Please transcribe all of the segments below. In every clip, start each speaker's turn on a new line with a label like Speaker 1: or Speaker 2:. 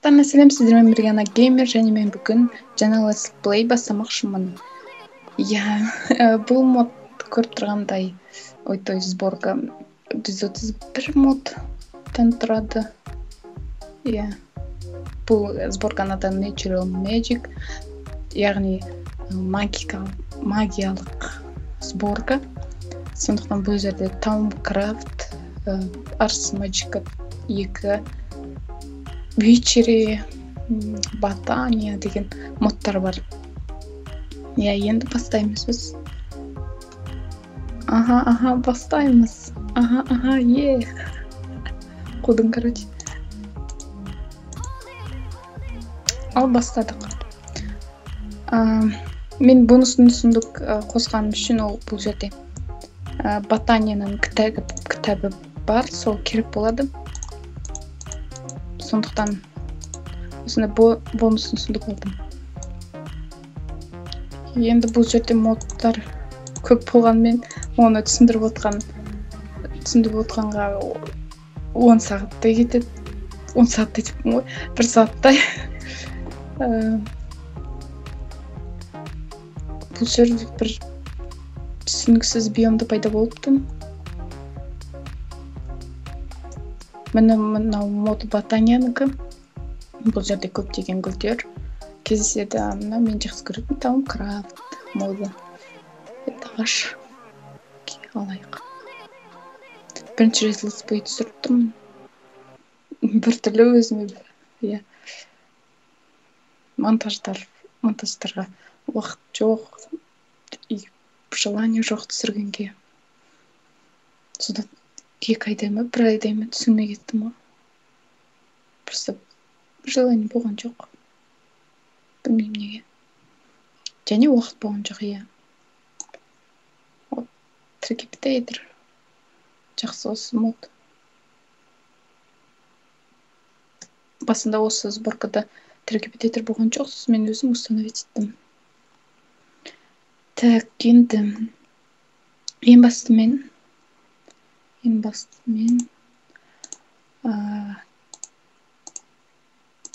Speaker 1: Барлықтарына сәлем, сіздермен бірге Ана Геймер және мен бүгін жаңа летсплей бастамақшымын. Иә, бұл мод көріп тұрғандай, ой, то есть сборка 131 модтан тұрады. Иә, бұл сборканың аты Natural Magic, яғни магиялық сборка. Сондықтан бұл жерде Thaumcraft, Ars Magica 2, Witchery, Ботания деген модтар бар. Иә, енді бастаймыз біз. Аха, бастаймыз. Аха, е. Қудың, короче. Ал бастадық. Мен бонусын сундук қосқаным үшін ол бұл жерде Ботанияның кітабы бар, сол керек болады. Сондықтан осындай бонусын сундук алдым. Енді бұл жерде модтар көп болғанымен оны түсіндіріп отқанға 10 сағаттай кетеді. 10 сағаттай деппін ғой, 1 сағаттай. Бұл жерде бір түсініксіз биомда пайда болыпты. Міне мынау мод Ботаниянікі. Бұл жерде көптеген гүлдер кездеседі. Мына мен жақсы көретін Thaumcraft моды. Ағаш алайық. Бірінші рет летсплей түсіріп тұрмын. Біртүрлі өзіме, иә. Монтаждарға уақыт жоқ, и желание жоқ түсіргенге. Содан 2 айдай ма, 1 айдай ма түсірмей кеттім ғой. Просто желание болған жоқ. Білмеймін неге. Және уақыт болған жоқ, иә. Трекепитейтер. Жақсы осы мод. Басында осы сборкада трекепитейтер болған жоқ, сосын мен өзім установить еттім. Так, енді ең бастымен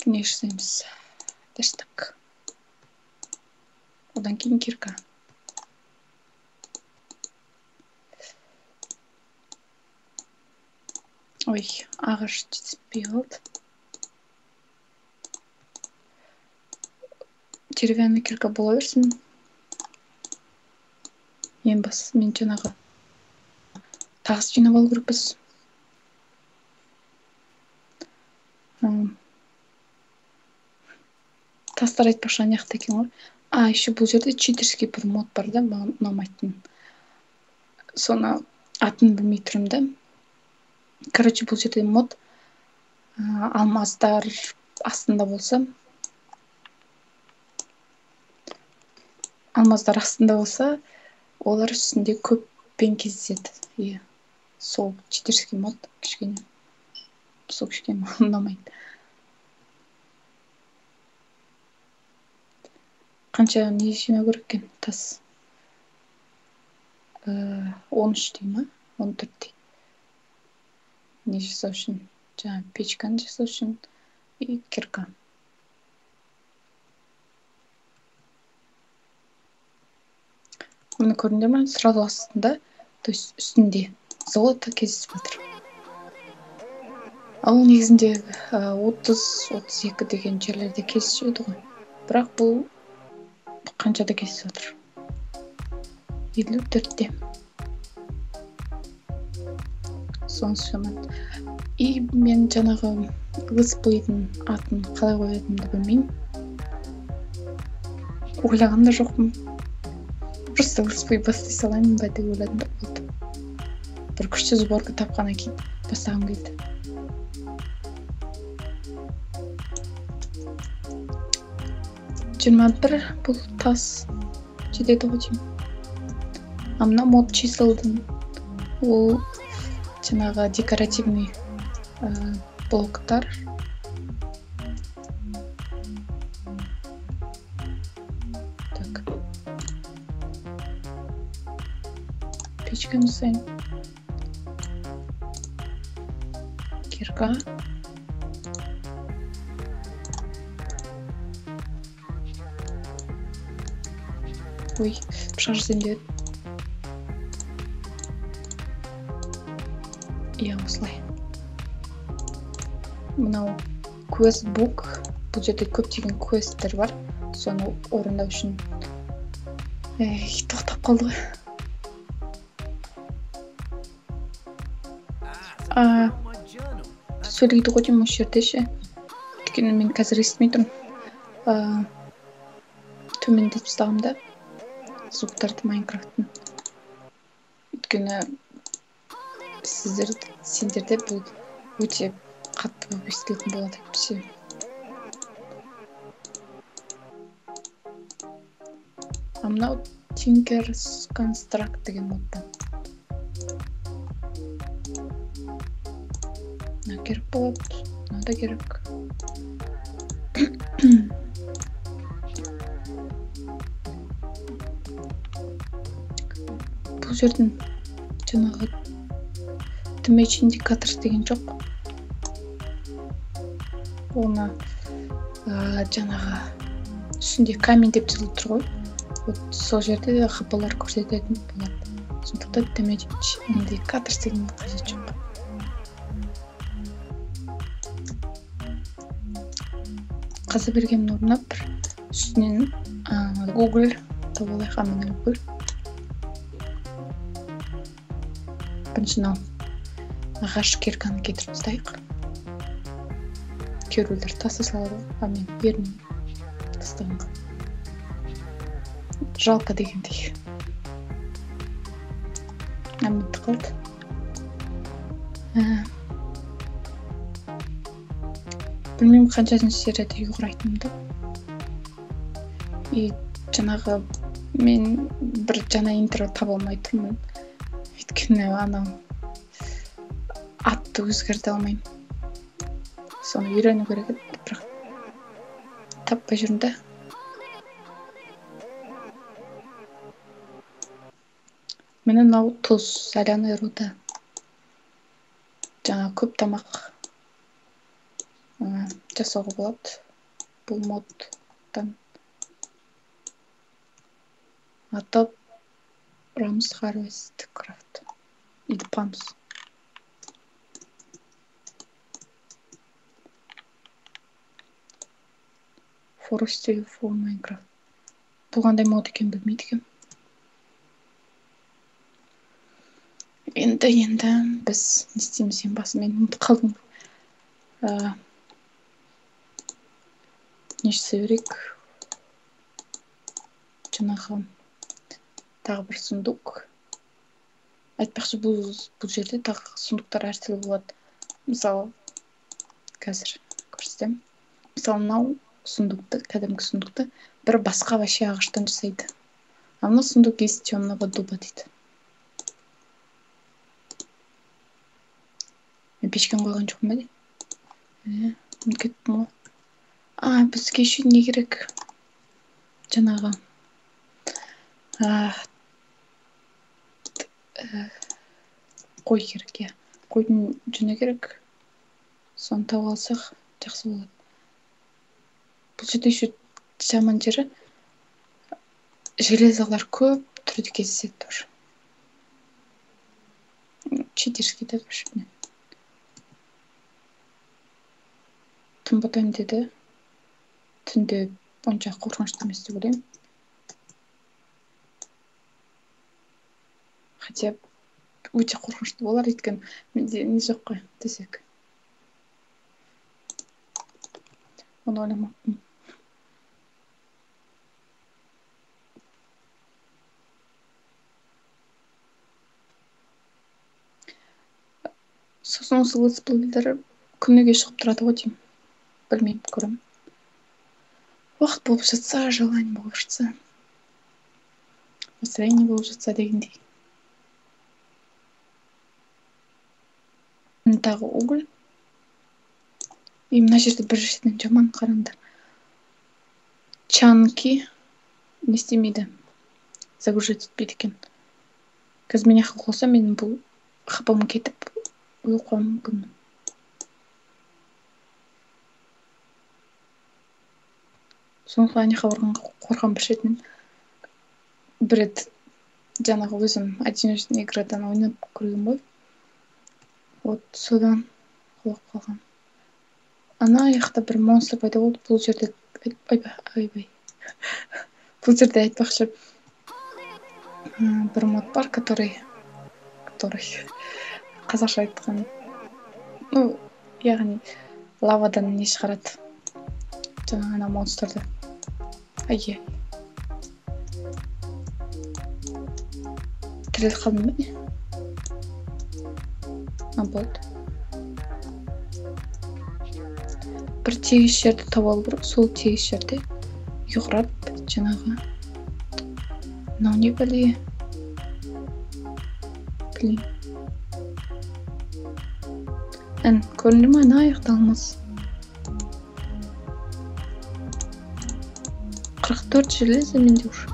Speaker 1: не жасаймыз? Верстак. Одан кейін кирка. Ой, ағаш жетіспей қалды. Деревянный кирка бола берсін. Ең бастысы мен жаңағы тас жинап алу керекпіз. Тастар айтпақшы ана жақта екен ғой. А, еще бұл жерде читерский бір мод бар да, маған ұнамайтын. Соны атын білмей тұрмын да. Короче, бұл жерде мод алмаздар астында болса, олар үстінде көппен кездеседі. Иә, сол читерский мод кішкене. Сол кішкене маған ұнамайды. Қанша не жинау керек екен? Тас. 13 дей ма? 14 дей. Не жасау үшін? Жаңа печканы жасау үшін и кирка. Міне көрдіңдер ме? Сразу астында, то есть үстінде золото кездесіп жатыр. Ал негізінде 30-32 деген жерлерде кездеседі ғой. Бірақ бұл қаншада кездесіп жатыр? 54-те. Сонысы жаман. И мен жаңағы летсплейдің атын қалай қоятынымды білмеймін. Ойлаған да жоқпын. Просто летсплей бастай салайын ба деп ойладым да болды. Бір күшті сборка тапқаннан кейін бастағым келді. 21 бұл тас жетеді ғой деймін. А мына мод чиселдің ол жаңағы декоративный блоктар. Так. Печканы жасайын. Кирка. Ой, пышақ жасайын деп едім. Иә, осылай. Мынау questbook. Бұл жерде көптеген квесттер бар. Соны орындау үшін. Эй, тоқтап қалды ғой. Сөйлейді ғой деймін осы жерде ше. Өйткені мен қазір естімей тұрмын. Төмендетіп тастағанмын да звуктарды Майнкрафттың. Өйткені сендерде бұл өте қатты болып естілетін болады әйтпесе. А мынау Tinker's Construct деген модтан. Мынау керек болады, мынау да керек. Бұл жердің жаңағы damage индикатор деген жоқ. Оны жаңағы үстінде камень деп жазылып тұр ғой. Вот сол жерде де хп-лар көрсететін болады. Сондықтан damage индикатор деген қажет жоқ. Қаза бергеннің орнына бір үстінен Google тауып алайық. Міне Google. Бірінші мынау ағаш кирканы кетіріп тастайық. Кейбіреулер тастай салады ғой, а мен бермеймін тастағанға. Жалко дегендей. Бітті қалды. Білмеймін қаншасыншы серияда үй құрайтынымды. И жаңағы мен бір жаңа интро таба алмай тұрмын. Өйткені анау атты өзгерте алмаймын. Соны үйрену керек еді, бірақ таппай жүрмін да. Міне мынау тұз, соляная руда. Жаңа көп тамақ жасауға болады бұл модтан. Атап Рамс Harvest Craft или Памс. Forestry for Minecraft. Бұл қандай мод екенін білмейді екенмін. Енді біз не істейміз ең басында, мен ұмытып қалдым. Не жасай берейік? Жаңағы тағы бір сундук. Айтпақшы, бұл жерде тағы сундуктар әртүрлі болады. Мысалы, қазір көрсетемін. Мысалы, мынау сундукты, кәдімгі сундукты бір басқа вообще ағаштан жасайды. А мынау сундук из темного дуба дейді. Мен пешкені қойған жоқпын ба не? Ұмытып кеттім ғой. Бізге еще не керек? Жаңағы қой керек, иә. Қойдың жүні керек. Соны тауып алсақ жақсы болады. Бұл жерде еще жаман жері железалар көп түрде кездеседі тоже. Читерский да вообще. Түн батайын деді. Түнде онша қорқынышты емес деп ойлаймын. Хотя өте қорқынышты болар, өйткені менде не жоқ қой төсек. Оны ойламаппын. Сосын осы летсплейлер күніге шығып тұрады ғой деймін. Білмеймін, көремін. Уақыт болып жатса, желание болып жатса, настроение болып жатса дегендей. Тағы уголь. И мына жерде бір жерден жаман қараңдар. Чанки не істемейді. Загружать етпейді екен. Қазір мен ақыл қосам, менің бұл хпм кетіп өліп қалуым мүмкін. Сондықтан ана жаққа барғанға қорқамын бір шетінен. Бір рет жаңағы өзім одиночный иградан ойнап көрген ғой. Вот содан құлап қалғам. Ана жақта бір монстр пайда болды. Бұл жерде ойбай, ойбай. Бұл жерде айтпақшы бір мод бар, который қазақша айтқан, ну, яғни лавадан не шығарады жаңағы ана монстрды. Ай, тіріліп қалдым ба не? А, болды. Бір тегіс жерді тауып алу керек, сол тегіс жерде ұйқырап жаңағы мынау не бәле? Блин. Ән, көрінді ме? Ана аяқта алмас. 44 железо менде уже.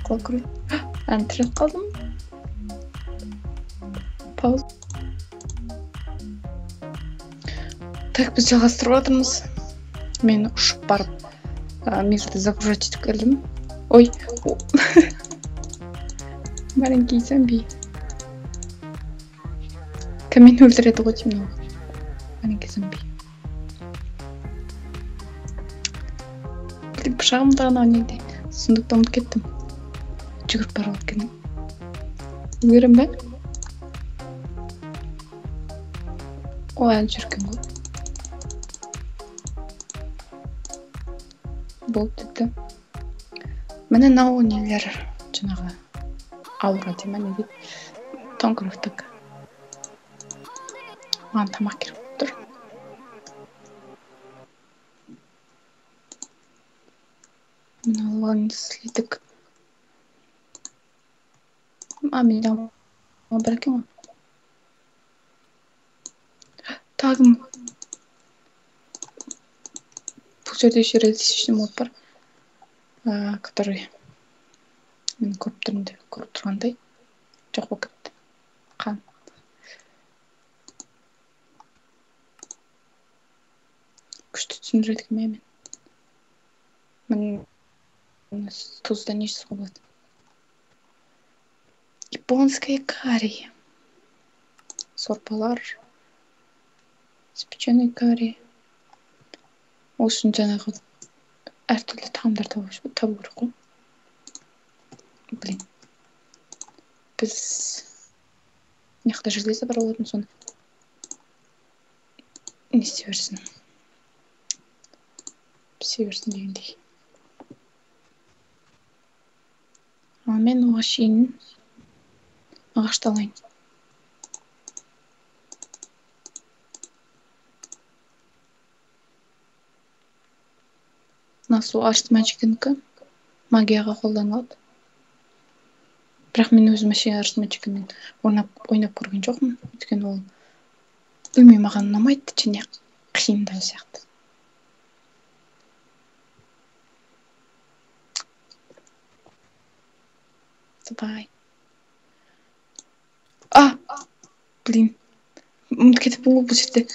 Speaker 1: Қол көрейін. Ән, тіріліп қалдым. Пауза. Так, біз жалғастырып жатырмыз. Мен ұшып барып, мирді загружать етіп келдім. Ой. Маленький зомби. Кім мені өлтіреді ғой деймін ол. Маленький зомби. Блин, пышағым да анау неде. Сундукты ұмытып кеттім. Жүгіріп барып алып келдім. Үлгерем бе? О, әлі жүрген ғой. Болды деді. Міне мынау нелер жаңағы аура дей ма, не дейді? Тоңкрофтық. Маған тамақ керек болып тұр. Мына алған слиток. А, менде алма бар екен ғой. Тағы бұл жерде еще реалистичный мод бар, который мен көріп тұрмын деп көріп тұрғандай жоқ болып кетті. Қан. Күшті түсіндіреді екен мен. Міне тұзда не жасауға болады? Японское карри. Сорпалар. Запеченный карри. Ол үшін жаңағы әртүрлі тағамдар табу керек қой. Блин. Біз мына жақта железо бар болатын, соны не істей берсін. Пісе берсін дегендей. Ал мен оға шейін ағашты алайын. Мына су арс мальчикінікі магияға қолданылады. Бірақ мен өзім вообще арс мальчикімен ойнап көрген жоқпын. Өйткені ол білмеймін, маған ұнамайды және қиындау сияқты. Давай. А! Блин. Ұмытып кетіппін ғой, бұл жерде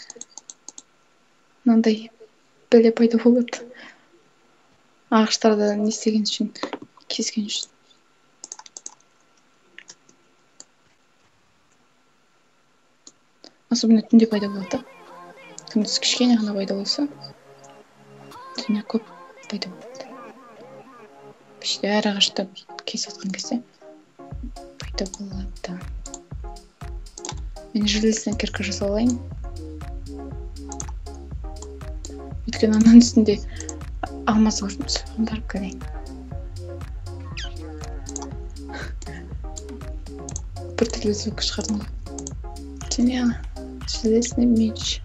Speaker 1: мынандай бәле пайда болады. Ағаштарды не істеген үшін, кескен үшін. Особенно түнде пайда болады да. Күндіз кішкене ғана пайда болса, түнде көп пайда болады. Почти әр ағашты кесіп жатқан кезде пайда болады. Мен железный кирка жасап алайын. Өйткені ананың үстінде алмаз көрдім, соған барып келейін. Біртүрлі звук шығардым ғой. Және железный меч.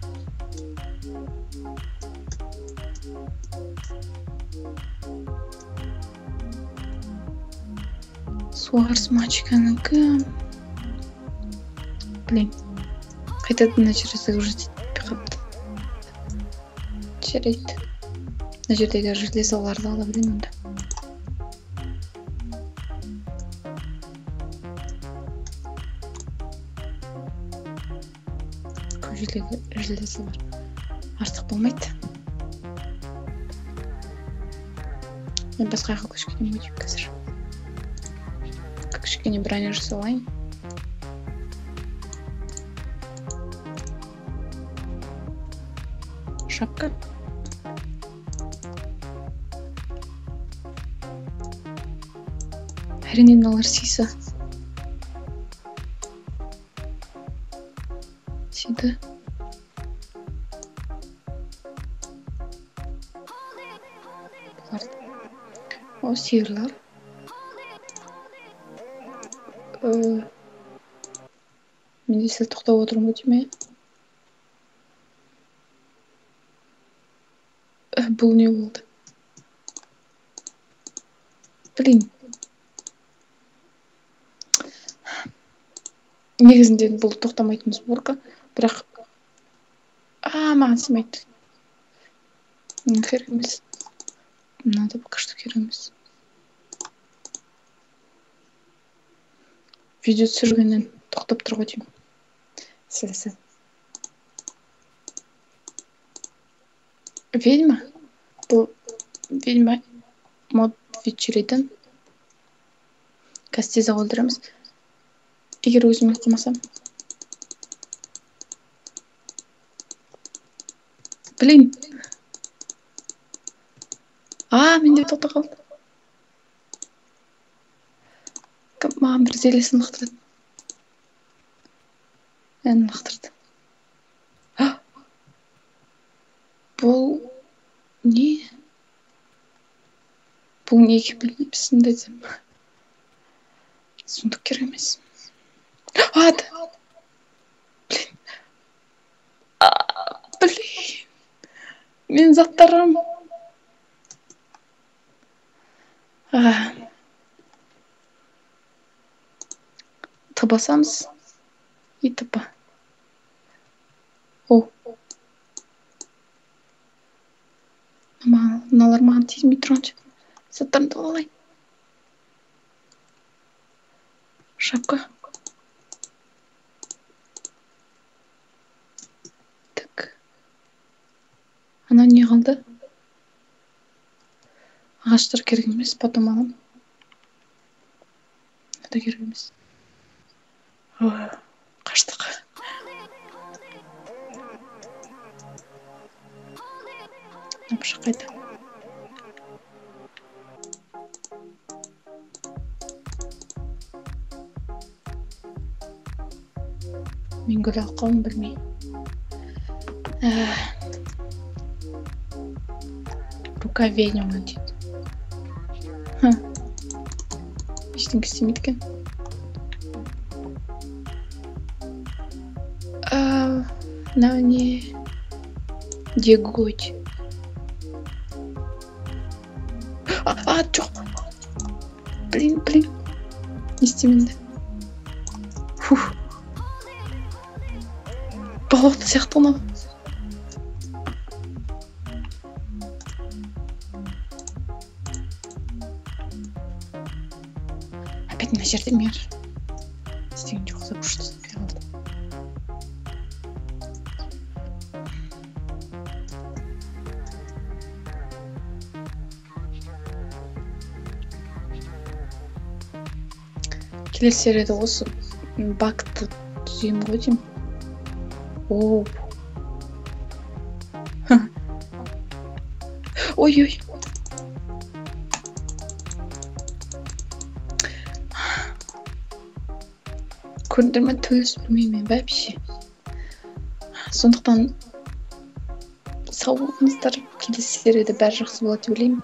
Speaker 1: Суарс мачканікі. Блин. Қайтадан мына жерде загрузить етпей қалыпты. Жарайды. Мына жердегі железоларды ала білемін онда. Көп жердегі железолар артық болмайды. Мен басқа жаққа көшіп кетемін ғой деймін қазір. Кішкене броня жасалайын. Шапка. Әрине, мыналар сиса. Сиді. Бұлар. О, сиырлар. Мен де сәл тоқтап отырмын ғой деймін. Бұл не болды? Блин. Негізінде бұл тоқтамайтын сборка, бірақ маған сыймайды. Керек емес. Мына да пока что керек емес. Видео түсіргеннен тоқтап тұр ғой деймін. Сәл-сәл. Ведьма? Бұл ведьма мод вечериден. Қазір тез ақ өлтіреміз. Егер өзім өліп қалмасам. Блин. Менде тоқтап қалды. Маған бір зелесін лақтырады. Ән лақтырды. Бұл не? Бұл не екенін білмеймін, шынымды айтсам. Сундук керек емес. Ад! Блин. Блин. Мен заттарым. Т басамыз. И ТП. О. Мыналар маған тимей тұрғанша. Заттарымды алайын. Шапка. Так. Анау не қалды? Ағаштар керек емес, потом аламын. Это керек емес. Қаштық. Мына пышақ қайда? Мен гүл алып қалдым, білмей. Рука ведьмы дейді. Ештеңе істемейді екен. Мынау не? Деготь. Жоқ. Блин, блин. Не істеймін енді. Фух. Балықты сияқты мынау. Опять мына жерде мер. Істеген жоқ, запушты қалды. Келесі серияда осы бакты түзеймін ғой деймін. О. Ой-ой. Көрдіңдер ме, төс білмеймін вообще. Сондықтан сау болыңыздар. Келесі серияда бәрі жақсы болады деп ойлаймын.